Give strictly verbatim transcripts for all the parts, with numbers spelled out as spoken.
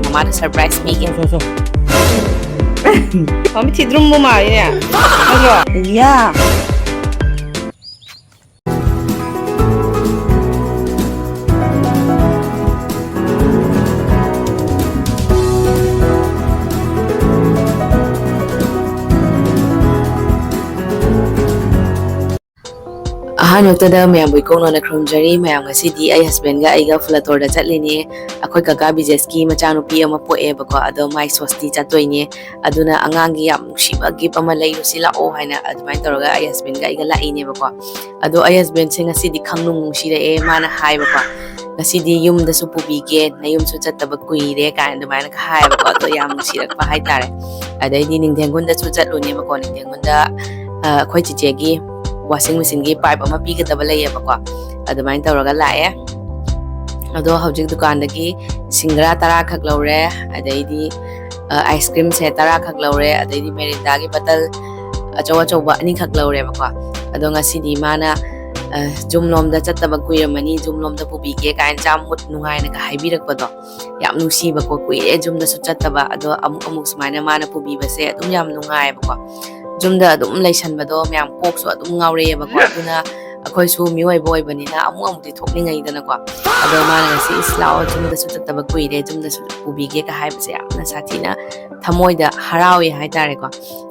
ꯃꯃꯥꯗ ꯁꯔꯄ꯭ꯔꯥꯏꯁ ꯄꯤꯒꯦ꯫ ꯁꯣ, ꯁꯣ, ꯁꯣ꯫ ꯃꯃꯤꯠ ꯊꯤꯗ꯭ꯔꯨꯝꯕ ꯃꯥꯜꯂꯤꯅꯦ꯫ ꯅꯠꯇ꯭ꯔꯣ? ꯌꯥ꯫ ꯑꯍꯥꯟꯕꯗ ꯃꯌꯥꯝꯕꯨ ꯏꯀꯣꯛꯅꯅ ꯈꯨꯔꯨꯝꯖꯔꯤ꯫ ꯃꯌꯥꯝ, ꯉꯁꯤꯗꯤ ꯑꯩ ꯍꯁꯕꯦꯟꯒ ꯑꯩꯒ ꯐꯨꯂꯇꯣꯔꯗ ꯆꯠꯂꯤꯅꯦ꯫ ꯑꯩꯈꯣꯏ ꯀꯀꯥ ꯕꯤꯖꯦꯁꯀꯤ ꯃꯆꯥꯅꯨꯄꯤ ꯑꯃ ꯄꯣꯛꯑꯦꯕꯀꯣ, ꯑꯗꯣ ꯃꯥꯏ ꯁꯣꯁꯇꯤ ꯆꯠꯇꯣꯏꯅꯦ꯫ ꯑꯗꯨꯅ ꯑꯉꯥꯡꯒꯤ ꯌꯥꯝ ꯅꯨꯡꯁꯤꯕ ꯒꯤꯐ ꯑꯃ ꯂꯩꯔꯨꯁꯤ ꯂꯥꯛꯑꯣ ꯍꯥꯏꯅ ꯑꯗꯨꯃꯥꯏꯅ ꯇꯧꯔꯒ ꯑꯩ ꯍꯁꯕꯦꯟꯒ ꯑꯩꯒ ꯂꯥꯛꯏꯅꯦꯕꯀꯣ꯫ ꯑꯗꯣ ꯑꯩ ꯍꯁꯕꯦꯟꯁꯦ ꯉꯁꯤꯗꯤ ꯈꯪꯅꯨꯡ ꯅꯨꯡꯁꯤꯔꯛꯑꯦ꯫ ꯃꯥꯅ ꯍꯥꯏꯕꯀꯣ, "ꯉꯁꯤꯗꯤ ꯌꯨꯝꯗꯁꯨ ꯄꯨꯕꯤꯒꯦ, ꯅꯌꯨꯝꯁꯨ ꯆꯠꯇꯕ ꯀꯨꯏꯔꯦ" ꯀꯥꯏꯅ ꯑꯗꯨꯃꯥꯏꯅꯒ ꯍꯥꯏꯌꯦꯕꯀꯣ꯫ ꯑꯗꯣ ꯌꯥꯝ ꯅꯨꯡꯁꯤꯔꯛꯄ ꯍꯥꯏꯇꯥꯔꯦ꯫ ꯑꯗꯩꯗꯤ ꯅꯤꯡꯊꯦꯡꯒꯨꯟꯗꯁꯨ ꯆꯠꯂꯨꯅꯦꯕꯀꯣ꯫ ꯅꯤꯡꯊꯦꯡꯒꯨꯟꯗ, ꯑ, ꯑꯩꯈꯣꯏ ꯆꯤꯆꯦꯒꯤ ꯋꯥꯁꯤꯡ ꯃꯦꯆꯤꯟꯒꯤ ꯄꯥꯏꯞ ꯑꯃ ꯄꯤꯒꯗꯕ ꯂꯩꯌꯦꯕꯀꯣ꯫ ꯑꯗꯨꯃꯥꯏꯅ ꯇꯧꯔꯒ ꯂꯥꯛꯑꯦ꯫ ꯑꯗꯣ ꯍꯧꯖꯤꯛ ꯗꯨꯀꯥꯟꯗꯒꯤ ꯁꯤꯡꯒꯔꯥ ꯇꯔꯥ ꯈꯛ ꯂꯧꯔꯦ, ꯑꯗꯩꯗꯤ, ꯑ, ꯑꯥꯏꯁ ꯀ꯭ꯔꯤꯝꯁꯦ ꯇꯔꯥ ꯈꯛ ꯂꯧꯔꯦ, ꯑꯗꯩꯗꯤ ꯃꯦꯔꯤꯟꯗꯥꯒꯤ ꯕꯇꯜ ꯑꯆꯧ ꯑꯆꯧꯕ ꯑꯅꯤꯈꯛ ꯂꯧꯔꯦꯕꯀꯣ꯫ ꯑꯗꯣ ꯉꯁꯤꯗꯤ ꯃꯥꯅ, ꯑ, ꯖꯨꯝ ꯂꯣꯝꯗ ꯆꯠꯇꯕ ꯀꯨꯏꯔꯝꯃꯅꯤ, ꯖꯨꯝ ꯂꯣꯝꯗ ꯄꯨꯕꯤꯒꯦ ꯀꯥꯏꯅ ꯌꯥꯝ ꯃꯨꯠ ꯅꯨꯡꯉꯥꯏꯅꯒ ꯍꯥꯏꯕꯤꯔꯛꯄꯗꯣ꯫ ꯌꯥꯝ ꯅꯨꯡꯁꯤꯕꯀꯣ, ꯀꯨꯏꯔꯦ ꯖꯨꯝꯗꯁꯨ ꯆꯠꯇꯕ꯫ ꯑꯗꯣ ꯑꯃꯨꯛ ꯑꯃꯨꯛ ꯁꯨꯃꯥꯏꯅ ꯃꯥꯅ ꯄꯨꯕꯤꯕꯁꯦ ꯑꯗꯨꯝ ꯌꯥꯝ ꯅꯨꯡꯉꯥꯏꯌꯦꯕꯀꯣ꯫ ꯖꯨꯝꯗ ꯑꯗꯨꯝ ꯂꯩꯁꯟꯕꯗꯣ ꯃꯌꯥꯝ ꯀꯣꯛꯁꯨ ꯑꯗꯨꯝ ꯉꯥꯎꯔꯛꯑꯦꯕꯀꯣ꯫ ꯑꯗꯨꯅ ꯑꯩꯈꯣꯏꯁꯨ ꯃꯤꯑꯣꯏꯕ ꯑꯣꯏꯕꯅꯤꯅ ꯑꯃꯨꯛ ꯑꯃꯨꯛꯇꯤ ꯊꯣꯛꯅꯤꯡꯉꯩꯗꯅꯀꯣ꯫ ꯑꯗꯣ ꯃꯥꯅ ꯉꯁꯤ, "ꯏꯁ, ꯂꯥꯛꯑꯣ, ꯖꯨꯝꯗꯁꯨ ꯆꯠꯇꯕ ꯀꯨꯏꯔꯦ, ꯖꯨꯝꯗꯁꯨ ꯄꯨꯕꯤꯒꯦꯒ" ꯍꯥꯏꯕꯁꯦ ꯌꯥꯝꯅ ꯁꯥꯊꯤꯅ ꯊꯃꯣꯏꯗ ꯍꯔꯥꯎꯏ ꯍꯥꯏꯇꯥꯔꯦꯀꯣ꯫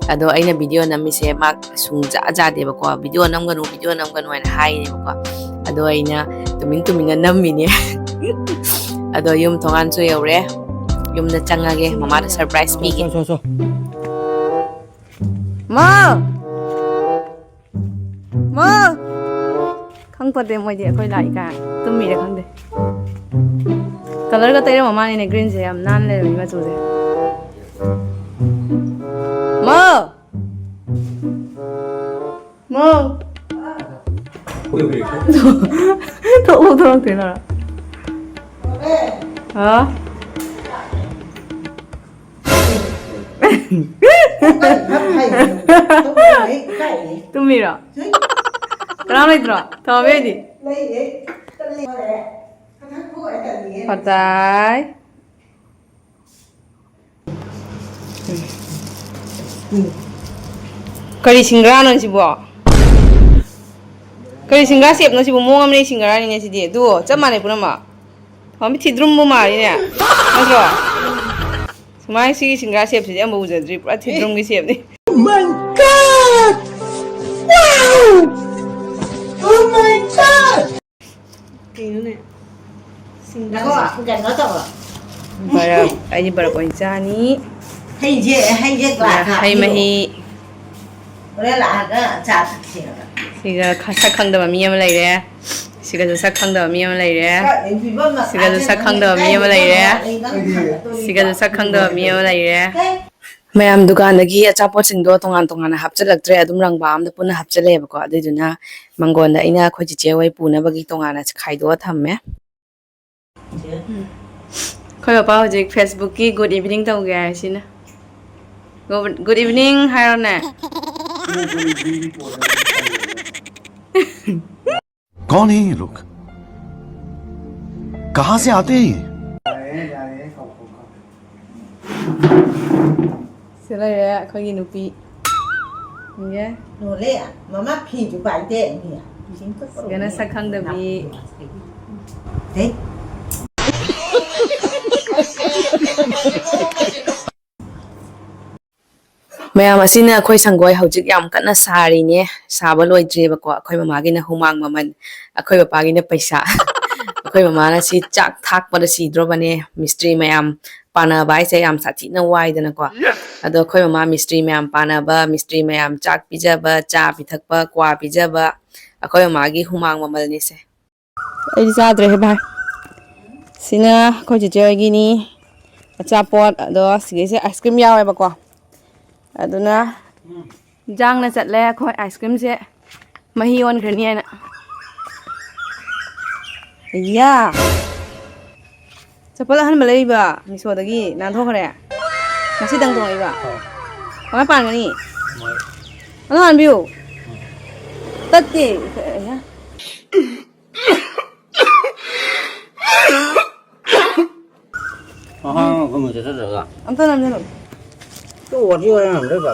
ꯑꯗꯣ ꯑꯩꯅ ꯚꯤꯗꯤꯑꯣ ꯅꯝꯃꯤꯁꯦ ꯃꯥ ꯁꯨꯡꯖꯥ ꯖꯥꯗꯦꯕꯀꯣ꯫ "ꯚꯤꯗꯤꯑꯣ ꯅꯝꯒꯅꯨ, ꯚꯤꯗꯤꯑꯣ ꯅꯝꯒꯅꯨ" ꯍꯥꯏꯅ ꯍꯥꯏꯔꯤꯅꯦꯕꯀꯣ꯫ ꯑꯗꯣ ꯑꯩꯅ ꯇꯨꯃꯤꯟ ꯇꯨꯃꯤꯟꯅ ꯅꯝꯃꯤꯅꯦ꯫ ꯑꯗꯣ ꯌꯨꯝ ꯊꯣꯡꯒꯥꯟꯁꯨ ꯌꯧꯔꯦ꯫ ꯌꯨꯝꯗ ꯆꯪꯉꯒꯦ, ꯃꯃꯥꯗ ꯁꯔꯄ꯭ꯔꯥꯏꯁ ꯄꯤꯒꯦ꯫ ꯁꯣ, ꯁꯣ, ꯁꯣ꯫ ꯃꯥ! ꯃꯥ! ꯈꯪꯄꯣꯠꯇꯦ ꯃꯣꯏꯗꯤ ꯑꯩꯈꯣꯏ ꯂꯥꯛꯏ ꯀꯥꯏ꯫ ꯇꯨꯝꯃꯤꯔ ꯈꯪꯗꯦ꯫ ꯀꯂꯔꯒ ꯇꯩꯔꯝꯃ ꯃꯥꯜꯂꯤꯅꯦ, ꯒ꯭ꯔꯤꯟꯁꯦ ꯌꯥꯝ ꯅꯥꯟꯅ ꯂꯩꯔꯝꯃꯤ ꯃꯆꯨꯁꯦ꯫ ꯃꯥ! ꯃꯥ! ꯊꯣꯛꯂꯛꯑꯣ, ꯊꯣꯛꯂꯛꯇꯣꯏꯅꯣ? ꯍꯥ? ꯇꯨꯝꯃꯤꯔꯣ? ꯀꯅꯥꯝ ꯂꯩꯇ꯭ꯔꯣ? ꯊꯝꯃꯝꯃꯦ ꯑꯩꯗꯤ꯫ ꯐꯇꯥꯏ꯫ ꯀꯔꯤ ꯁꯤꯡꯒꯔꯥꯅꯣ ꯁꯤꯕꯣ? ꯀꯔꯤ ꯁꯤꯡꯒꯔꯥ ꯁꯦꯞꯅꯣ ꯁꯤꯕꯣ? ꯃꯑꯣꯡ ꯑꯃꯅꯦ, ꯁꯤꯡꯒꯔꯥꯅꯤꯅꯦ ꯁꯤꯗꯤ꯫ ꯑꯗꯨ ꯆꯞ ꯃꯥꯟꯅꯩ ꯄꯨꯝꯅꯃꯛ꯫ ꯄꯥꯝꯕꯤ ꯊꯤꯗ꯭ꯔꯨꯝꯕꯨ ꯃꯥꯜꯂꯤꯅꯦ꯫ ꯅꯠꯇ꯭ꯔꯣ? ꯁꯨꯃꯥꯏꯅ ꯁꯤꯒꯤ ꯁꯤꯡꯒꯔꯥ ꯁꯦꯞꯁꯤꯗꯤ ꯑꯃꯨꯛ ꯎꯖꯗ꯭ꯔꯤ꯫ ꯄꯨꯔꯥ ꯊꯤꯗ꯭ꯔꯨꯝꯒꯤ ꯁꯦꯞꯅꯤ꯫ Oh my God! Wow! Oh my God! ꯀꯩꯅꯣꯅꯦ? ꯁꯤꯡꯒꯔꯥ꯫ ꯉꯥꯏꯈꯣ, ꯀꯩꯅꯣ ꯇꯧꯔꯣ꯫ ꯕꯔꯞ, ꯑꯩꯗꯤ ꯕꯔꯞ ꯑꯣꯏꯅ ꯆꯥꯅꯤ꯫ ꯍꯩꯁꯦ, ꯍꯩꯁꯦ ꯒ꯭ꯂꯥꯁ ꯍꯩ ꯍꯥꯞꯄꯤꯔꯣ꯫ ꯃꯍꯤ꯫ ꯍꯣꯔꯦꯟ ꯂꯥꯛꯑꯒ ꯆꯥ ꯊꯛꯁꯦꯕ꯫ ꯁꯤꯒ ꯈ-, ꯁꯛ ꯈꯪꯗꯕ ꯃꯤ ꯑꯃ ꯂꯩꯔꯦ꯫ ꯁꯤꯒꯁꯨ ꯁꯛ ꯈꯪꯗꯕ ꯃꯤ ꯑꯃ ꯂꯩꯔꯦ꯫ ꯀꯥꯏꯗꯩ ꯐꯤꯕꯝ ꯑꯃ ꯁꯤꯒꯁꯨ ꯁꯛ ꯈꯪꯗꯕ ꯃꯤ ꯑꯃ ꯂꯩꯔꯦ꯫ ꯑꯩ ꯅꯪ ꯈꯪꯒꯗꯧꯔꯤꯕ꯫ ꯁꯤꯒꯁꯨ ꯁꯛ ꯈꯪꯗꯕ ꯃꯤ ꯑꯃ ꯂꯩꯔꯦ꯫ ꯍꯦ꯫ ꯃꯌꯥꯝ ꯗꯨꯀꯥꯟꯗꯒꯤ ꯑꯆꯥꯄꯣꯠꯁꯤꯡꯗꯣ ꯇꯣꯉꯥꯟ ꯇꯣꯉꯥꯟꯅ ꯍꯥꯞꯆꯤꯜꯂꯛꯇ꯭ꯔꯦ, ꯑꯗꯨꯝ ꯔꯪꯕꯥ ꯑꯝꯗ ꯄꯨꯟꯅ ꯍꯥꯞꯆꯤꯜꯂꯛꯑꯦꯕꯀꯣ꯫ ꯑꯗꯨꯏꯗꯨꯅ ꯃꯪꯒꯣꯟꯗ ꯑꯩꯅ ꯑꯩꯈꯣꯏ ꯆꯤꯆꯦ ꯍꯣꯏ ꯄꯨꯅꯕꯒꯤ ꯇꯣꯉꯥꯟꯅ ꯈꯥꯏꯗꯣꯛꯑ ꯊꯝꯃꯦ꯫ ꯎꯝ꯫ ꯑꯩꯈꯣꯏ ꯄꯄꯥ ꯍꯧꯖꯤꯛ Facebookꯀꯤ good evening ꯇꯧꯒꯦ ꯍꯥꯏ ꯁꯤꯅ꯫ Good, good evening ꯍꯥꯏꯔꯣꯅꯦ꯫ कौन है ये लोग? कहाँ से आते हैं ये? ꯁꯤ ꯂꯩꯔꯦ ꯑꯩꯈꯣꯏꯒꯤ ꯅꯨꯄꯤ꯫ ꯌꯦꯡꯒꯦ꯫ ꯅꯣꯂꯦ, ꯃꯃꯥ ꯐꯤꯁꯨ ꯄꯥꯏꯗꯦ, ꯃꯤ꯫ ꯁꯤꯒꯅ ꯁꯛ ꯈꯪꯗꯕꯤ꯫ ꯍꯦ꯫ ꯃꯌꯥꯝ ꯑꯁꯤꯅ ꯑꯩꯈꯣꯏ ꯁꯪꯒꯣꯏ ꯍꯧꯖꯤꯛ ꯌꯥꯝ ꯀꯟꯅ ꯁꯥꯔꯤꯅꯦ꯫ ꯁꯥꯕ ꯂꯣꯏꯗ꯭ꯔꯤꯕꯀꯣ꯫ ꯑꯩꯈꯣꯏ ꯃꯃꯥꯒꯤꯅ ꯍꯨꯃꯥꯡ ꯃꯃꯜ, ꯑꯩꯈꯣꯏ ꯕꯕꯥꯒꯤꯅ ꯄꯩꯁꯥ꯫ ꯑꯩꯈꯣꯏ ꯃꯃꯥꯅ ꯁꯤ ꯆꯥꯛ ꯊꯥꯛꯄꯗ ꯁꯤꯗ꯭ꯔꯣꯕꯅꯦ꯫ ꯃꯤꯁꯇ꯭ꯔꯤ ꯃꯌꯥꯝ ꯄꯥꯟꯅꯕ ꯍꯥꯏꯁꯦ ꯌꯥꯝ ꯁꯥꯊꯤꯅ ꯋꯥꯏꯗꯅꯀꯣ꯫ ꯑꯗꯣ ꯑꯩꯈꯣꯏ ꯃꯃꯥ ꯃꯤꯁꯇ꯭ꯔꯤ ꯃꯌꯥꯝ ꯄꯥꯟꯅꯕ, ꯃꯤꯁꯇ꯭ꯔꯤ ꯃꯌꯥꯝ ꯆꯥꯛ ꯄꯤꯖꯕ, ꯆꯥ ꯄꯤꯊꯛꯄ, ꯀ꯭ꯋꯥ ꯄꯤꯖꯕ, ꯑꯩꯈꯣꯏ ꯃꯃꯥꯒꯤ ꯍꯨꯃꯥꯡ ꯃꯃꯜꯅꯤꯁꯦ꯫ ꯑꯩꯗꯤ ꯆꯥꯗ꯭ꯔꯦꯍꯦ ꯚꯥꯏ꯫ ꯁꯤꯅ ꯑꯩꯈꯣꯏ ꯆꯦꯆꯦ ꯍꯣꯏꯒꯤꯅꯤ꯫ ꯑꯆꯥꯄꯣꯠ ꯑꯗꯣ ꯁꯤꯒꯩꯁꯦ ice cream ꯌꯥꯎꯋꯦꯕꯀꯣ꯫ ꯑꯗꯨꯅ ꯏꯟꯖꯥꯡꯅ ꯆꯠꯂꯦ ꯑꯩꯈꯣꯏ ice creamꯁꯦ ꯃꯍꯤ ꯑꯣꯟꯈ꯭ꯔꯅꯤ ꯍꯥꯏꯅ꯫ ꯏꯌꯥ! ꯆꯄꯜ ꯑꯍꯟꯕ ꯂꯩꯕ Meeshoꯗꯒꯤ ꯅꯥꯟꯊꯣꯛꯈ꯭ꯔꯦ꯫ ꯉꯁꯤꯗꯪ ꯇꯣꯡꯉꯛꯏꯕ꯫ ꯀꯃꯥꯏ ꯄꯥꯟꯒꯅꯤ? ꯑꯗꯨ ꯍꯥꯟꯕꯤꯌꯨ꯫ ꯇꯠꯇꯦ꯫ ꯑꯍꯥꯡꯕ ꯃꯐꯝꯗ ꯆꯠꯇ꯭ꯔꯒ꯫ ꯑꯝꯇ ꯅꯝꯁꯤꯜꯂꯨ꯫ ꯇꯣꯛꯑꯗꯤ ꯑꯣꯏꯔꯝꯗꯣꯏꯕ꯫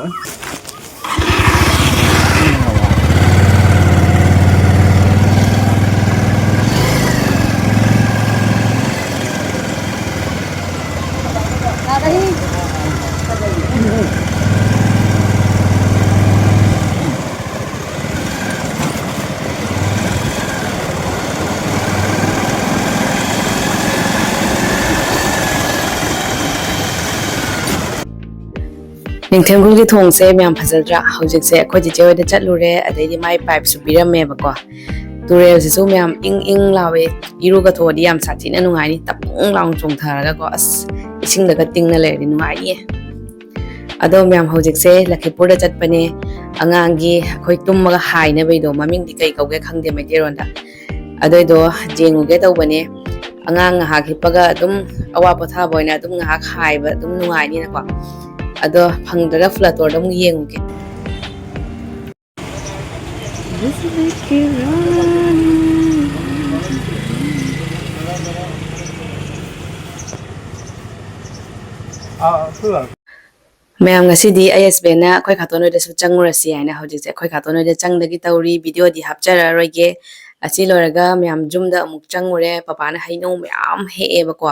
ꯅꯤꯡꯊꯦꯝꯈꯨꯜꯒꯤ ꯊꯣꯡꯁꯦ ꯃꯌꯥꯝ ꯐꯖꯗ꯭ꯔꯥ? ꯍꯧꯖꯤꯛꯁꯦ ꯑꯩꯈꯣꯏ ꯆꯤꯆꯦ ꯍꯣꯏꯗ ꯆꯠꯂꯨꯔꯦ, ꯑꯗꯩꯗꯤ ꯃꯥꯏ ꯄꯥꯏꯞꯁꯨ ꯄꯤꯔꯝꯃꯦꯕꯀꯣ꯫ ꯇꯨꯔꯦꯜꯁꯤꯁꯨ ꯃꯌꯥꯝ ꯏꯪ ꯏꯪ ꯂꯥꯎꯋꯦ꯫ ꯏꯔꯨꯒ ꯊꯣꯛꯑꯗꯤ ꯌꯥꯝ ꯁꯥꯊꯤꯅ ꯅꯨꯡꯉꯥꯏꯅꯤ, ꯇꯞ ꯂꯥꯎꯅ ꯆꯣꯡꯊꯔꯒꯀꯣ꯫ ꯑꯁ, ꯏꯁꯤꯡꯗꯒ ꯇꯤꯡꯅ ꯂꯩꯔꯗꯤ ꯅꯨꯡꯉꯥꯏꯅꯤꯌꯦ꯫ ꯑꯗꯣ ꯃꯌꯥꯝ, ꯍꯧꯖꯤꯛꯁꯦ ꯂꯈꯤꯄꯨꯔꯗ ꯆꯠꯄꯅꯦ꯫ ꯑꯉꯥꯡꯒꯤ ꯑꯩꯈꯣꯏ ꯇꯨꯝꯃꯒ ꯍꯥꯏꯅꯕꯩꯗꯣ, ꯃꯃꯤꯡꯗꯤ ꯀꯩ ꯀꯧꯒꯦ ꯈꯪꯗꯦ ꯃꯩꯇꯩꯔꯣꯟꯗ꯫ ꯑꯗꯨꯏꯗꯣ ꯌꯦꯡꯉꯨꯒꯦ ꯇꯧꯕꯅꯦ꯫ ꯑꯉꯥꯡ ꯉꯥꯏꯍꯥꯛ ꯍꯤꯞꯄꯒ ꯑꯗꯨꯝ ꯑꯋꯥ ꯄꯣꯊꯥꯕ ꯑꯣꯏꯅ ꯑꯗꯨꯝ ꯉꯥꯏꯍꯥꯛ ꯍꯥꯏꯕ ꯑꯗꯨꯝ ꯅꯨꯡꯉꯥꯏꯅꯤꯅꯀꯣ꯫ ꯑꯗꯣ ꯐꯪꯗ꯭ꯔꯒ ꯐ꯭ꯂꯇꯣꯔꯗ ꯑꯃꯨꯛ ꯌꯦꯡꯉꯨꯒꯦ꯫ ꯃꯌꯥꯝ, ꯉꯁꯤꯗꯤ ꯑꯩ ꯍꯁꯕꯦꯟꯅ ꯑꯩꯈꯣꯏ ꯈꯥꯇꯣꯟ ꯍꯣꯏꯗꯁꯨ ꯆꯪꯉꯨꯔꯁꯤ ꯍꯥꯏꯅ ꯍꯧꯖꯤꯛꯁꯦ ꯑꯩꯈꯣꯏ ꯈꯥꯇꯣꯟ ꯍꯣꯏꯗ ꯆꯪꯗꯒꯤ ꯇꯧꯔꯤ꯫ ꯚꯤꯗꯤꯑꯣꯗꯤ ꯍꯥꯞꯆꯔꯔꯣꯏꯒꯦ꯫ ꯑꯁꯤ ꯂꯣꯏꯔꯒ ꯃꯌꯥꯝ ꯌꯨꯝꯗ ꯑꯃꯨꯛ ꯆꯪꯉꯨꯔꯦ꯫ ꯄꯄꯥꯅ ꯍꯩꯅꯧ ꯃꯌꯥꯝ ꯍꯦꯛꯑꯦꯕꯀꯣ꯫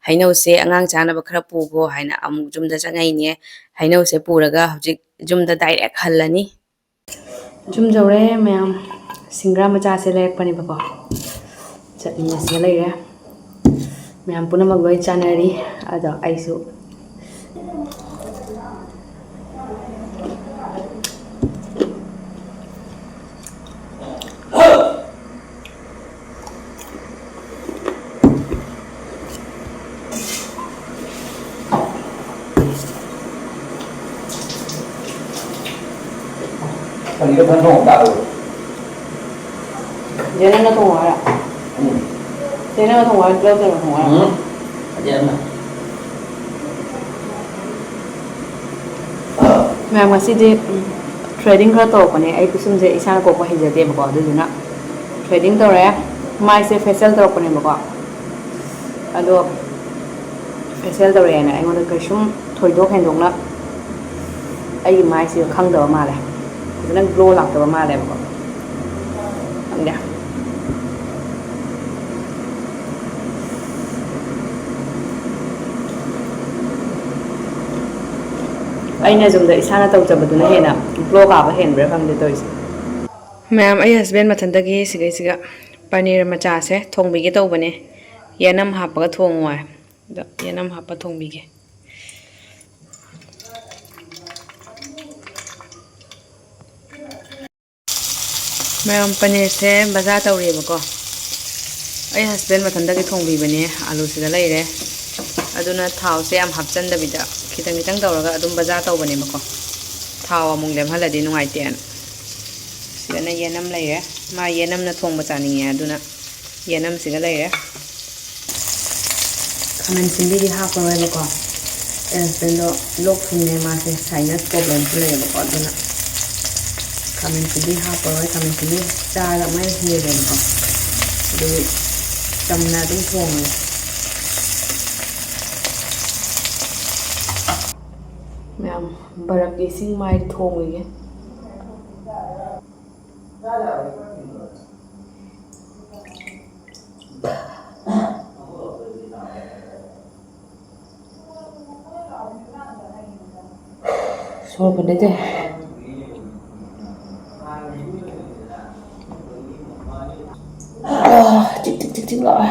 ꯍꯩꯅꯧꯁꯦ ꯑꯉꯥꯡ ꯆꯥꯅꯕ ꯈꯔ ꯄꯨꯒꯣ ꯍꯥꯏꯅ ꯑꯃꯨꯛ ꯌꯨꯝꯗ ꯆꯪꯉꯛꯏꯅꯦ꯫ ꯍꯩꯅꯧꯁꯦ ꯄꯨꯔꯒ ꯍꯧꯖꯤꯛ ꯌꯨꯝꯗ ꯗꯥꯏꯔꯦꯛ ꯍꯜꯂꯅꯤ꯫ ꯌꯨꯝ ꯌꯧꯔꯦ ꯃꯌꯥꯝ꯫ ꯁꯤꯡꯒ꯭ꯔꯥ ꯃꯆꯥꯁꯦ ꯂꯩꯔꯛꯄꯅꯦꯕꯀꯣ꯫ ꯆꯠꯅꯤ ꯑꯁꯤꯒ ꯂꯩꯔꯦ꯫ ꯃꯌꯥꯝ ꯄꯨꯝꯅꯃꯛ ꯂꯣꯏ ꯆꯥꯅꯔꯤ꯫ ꯑꯗꯣ ꯑꯩꯁꯨ ꯀꯔꯤꯗ ꯐꯟ ꯊꯣꯡꯕ ꯇꯥꯕ꯭ꯔꯣ? ꯆꯦ ꯅꯪꯅ ꯊꯣꯡꯉꯣ ꯍꯥꯏꯔꯣ? ꯎꯝ꯫ ꯆꯦ ꯅꯪꯅ ꯊꯣꯡꯉꯣ ꯍꯥꯏꯔꯣ? ꯄꯨꯂꯞ ꯇꯧꯔ ꯊꯣꯡꯉꯣ ꯍꯥꯏꯔꯣ? ꯎꯝ꯫ ꯆꯦ ꯑꯃꯅ꯫ ꯃꯌꯥꯝ, ꯉꯁꯤꯗꯤ, ꯎꯝ, threading ꯈꯔ ꯇꯧꯔꯛꯄꯅꯦ꯫ ꯑꯩ ꯄꯤꯁꯨꯝꯁꯦ ꯏꯁꯥꯅ ꯀꯣꯛꯄ ꯍꯩꯖꯗꯦꯕꯀꯣ, ꯑꯗꯨꯗꯨꯅ threading ꯇꯧꯔꯦ꯫ ꯃꯥꯏꯁꯦ facial ꯇꯧꯔꯛꯄꯅꯦꯕꯀꯣ, ꯑꯗꯣ facial ꯇꯧꯔꯛꯑꯦꯅ ꯑꯩꯉꯣꯟꯗ ꯀꯩꯁꯨꯝ ꯊꯣꯏꯗꯣꯛ ꯍꯦꯟꯗꯣꯛꯅ ꯑꯩꯒꯤ ꯃꯥꯏꯁꯤꯒ ꯈꯪꯗꯕ ꯃꯥꯜꯂꯦ, ꯐꯖꯅ ꯒ꯭ꯂꯣ ꯂꯥꯛꯇꯕ ꯃꯥꯜꯂꯦꯕꯀꯣ꯫ ꯈꯪꯗꯦ꯫ ꯑꯩꯅ ꯁꯣꯝꯗ ꯏꯁꯥꯅ ꯇꯧꯖꯕꯗꯨꯅ ꯍꯦꯟꯅ ꯒ꯭ꯂꯣ ꯀꯥꯕ ꯍꯦꯟꯕ꯭ꯔꯥ ꯈꯪꯗꯦ ꯇꯧꯔꯤꯁꯦ꯫ ꯃꯌꯥꯝ, ꯑꯩ ꯍꯁꯕꯦꯟ ꯃꯊꯟꯇꯒꯤ ꯁꯤꯒꯩꯁꯤꯒ ꯄꯅꯤꯔ ꯃꯆꯥꯁꯦ ꯊꯣꯡꯕꯤꯒꯦ ꯇꯧꯕꯅꯦ꯫ ꯌꯦꯅꯝ ꯍꯥꯞꯄꯒ ꯊꯣꯡꯉꯨ ꯍꯥꯏ꯫ ꯑꯗꯣ ꯌꯦꯅꯝ ꯍꯥꯞꯄ ꯊꯣꯡꯕꯤꯒꯦ꯫ ꯃꯌꯥꯝ, ꯄꯅꯤꯔꯁꯦ ꯕꯖꯥꯔ ꯇꯧꯔꯤꯑꯕꯀꯣ꯫ ꯑꯩ ꯍꯁꯕꯦꯟ ꯃꯊꯟꯇꯒꯤ ꯊꯣꯡꯕꯤꯕꯅꯦ꯫ ꯑꯂꯨꯁꯤꯗ ꯂꯩꯔꯦ꯫ ꯑꯗꯨꯅ ꯊꯥꯎꯁꯦ ꯌꯥꯝ ꯍꯥꯞꯆꯟꯗꯕꯤꯗ ꯈꯤꯇꯪ ꯈꯤꯇꯪ ꯇꯧꯔꯒ ꯑꯗꯨꯝ ꯕꯖꯥꯔ ꯇꯧꯕꯅꯦꯕꯀꯣ꯫ ꯊꯥꯎ ꯑꯃꯨꯛ ꯂꯦꯝꯍꯜꯂꯗꯤ ꯅꯨꯡꯉꯥꯏꯇꯦꯅ꯫ ꯁꯤꯗꯅ ꯌꯦꯅꯝ ꯂꯩꯔꯦ꯫ ꯃꯥ ꯌꯦꯅꯝꯅ ꯊꯣꯡꯕ ꯆꯥꯅꯤꯡꯉꯦ, ꯑꯗꯨꯅ ꯌꯦꯅꯝꯁꯤꯒ ꯂꯩꯔꯦ꯫ ꯈꯥꯃꯦꯟ ꯁꯤꯟꯕꯤꯗꯤ ꯍꯥꯞꯄꯔꯣꯏꯕꯀꯣ꯫ ꯑꯩ ꯍꯁꯕꯦꯟꯗꯣ ꯂꯣꯛ ꯊꯨꯡꯉꯦ, ꯃꯥꯁꯦ ꯁꯥꯏꯅꯁ ꯄ꯭ꯔꯣꯕ꯭ꯂꯦꯝꯁꯨ ꯂꯩꯌꯦꯕꯀꯣ, ꯑꯗꯨꯅ ꯈꯥꯃꯦꯟ ꯁꯤꯟꯕꯤ ꯍꯥꯞꯄꯔꯣꯏ꯫ ꯈꯥꯃꯦꯟ ꯁꯤꯟꯕꯤ ꯆꯥꯔꯒ ꯃꯩ ꯍꯦꯜꯂꯦꯕꯀꯣ, ꯑꯗꯨꯒꯤ ꯆꯝꯅ ꯑꯗꯨꯝ ꯊꯣꯡꯉꯒꯦ꯫ ꯃꯌꯥꯝ, ꯕꯔꯞꯀꯤ ꯏꯁꯤꯡ ꯃꯥꯏ ꯊꯣꯡꯉꯤꯒꯦ꯫ ꯁꯣꯔ ꯐꯨꯟꯗꯠꯇꯦ꯫ ꯑꯥ, ꯆꯤꯛ ꯆꯤꯛ ꯆꯤꯛ ꯆꯤꯛ ꯂꯥꯎꯋꯦ꯫